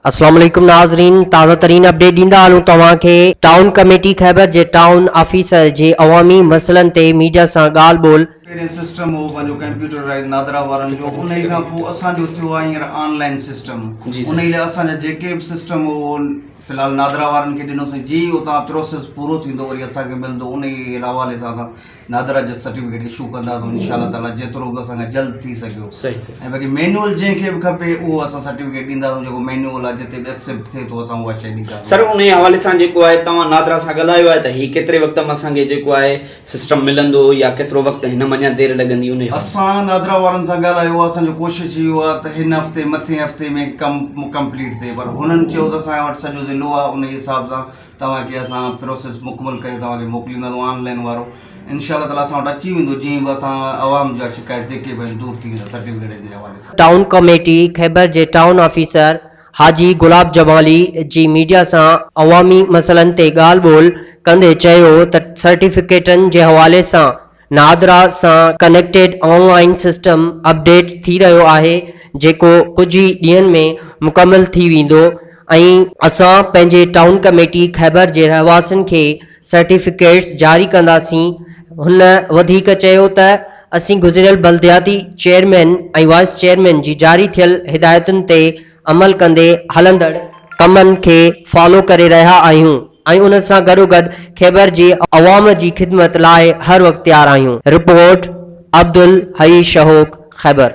اسلام عليڪم ناظرين تازه ترين اپڊيٽ ڏيندا هلون توهان کي ٽائون ڪميٽي خيبر جي ٽائون آفيسر جي عوامي مسئلن تي ميڊيا سان ڳالهه ٻولهه. پهرين سسٽم هو پنهنجو ڪمپيوٽرائز نادرا وارن جو انهي کان پوء اسان جو ٿيو آهي هينئر آن لائن سسٽم انهي لاء اسان جا جيڪي به سسٽم هو اهو في الحال نادرا وارن کي ڏنوسين جي اتان پروسيس پورو ٿيندو وري اسان کي ملندو انهي حوالي سان اسان نادرا جو سرٽيفڪيٽ اشو ڪنداسون انشاء الله تعالي جيترو به اسان کان جلد ٿي سگهيو ۽ باقي مينوئل جنهن کي به کپي اهو اسان سرٽيفڪيٽ ڏينداسون جيڪو مينوئل آهي جتي به ايڪسيپٽ ٿئي ٿو اسان اها شيء ڏينداسون. سر انهي حوالي سان جيڪو آهي توهان نادرا سان ڳالهايو آهي ته هي ڪيتري وقت ۾ اسان کي جيڪو آهي سسٽم ملندو يا ڪيترو وقت هن ۾ اڃا دير لڳندي انهي حوالي سان. اسان نادرا وارن سان ڳالهايو آهي اسان جو ڪوشش اهو آهي ته هن هفتي مٿين هفتي ۾ ڪم ڪمپليٽ ٿئي پر هنن چيو ته اسان وٽ سڄو ضلعو آهي انهي حساب سان توهان کي اسان پروسيس مڪمل ڪري توهان کي موڪلينداسون آن لائن وارو انشاء الله تعالي اسان وٽ اچي ويندو جيئن به اسان عوام جا شڪايت جيڪي به آهن دور ٿي ويندا سرٽيفڪيٽ جي حوالي سان. ٽائون ڪميٽي خيبر جي ٽائون آفيسر حاجي گلاب جمالي جي ميڊيا سان عوامي مسئلن تي ڳالهه ٻولهه ڪندي چيو ته سرٽيفڪيٽن جي حوالي سان نادرا سان connected online system update ٿي رهيو آهي جيڪو ڪجهه ئي ڏينهن ۾ مڪمل ٿي ويندو ۽ اسان پنهنجي ٽائون ڪميٽي خيبر جي رهواسين کي سرٽيفڪيٽس جاري ڪنداسين هن وڌيڪ چيو ته اسين گذريل بلدياتي چيئرمين ۽ وائيس چيئرمين جي جاري ٿيل هدايتن تي عمل ڪندي هلندڙ ڪمن کي فالو ڪري رهيا آهيون ۽ ان سان گڏوگڏ خيبر جي عوام جي خدمت لاء هر وقت تيار آهيون. رپورٽ، عبدالحئي شهوڪ، خيبر.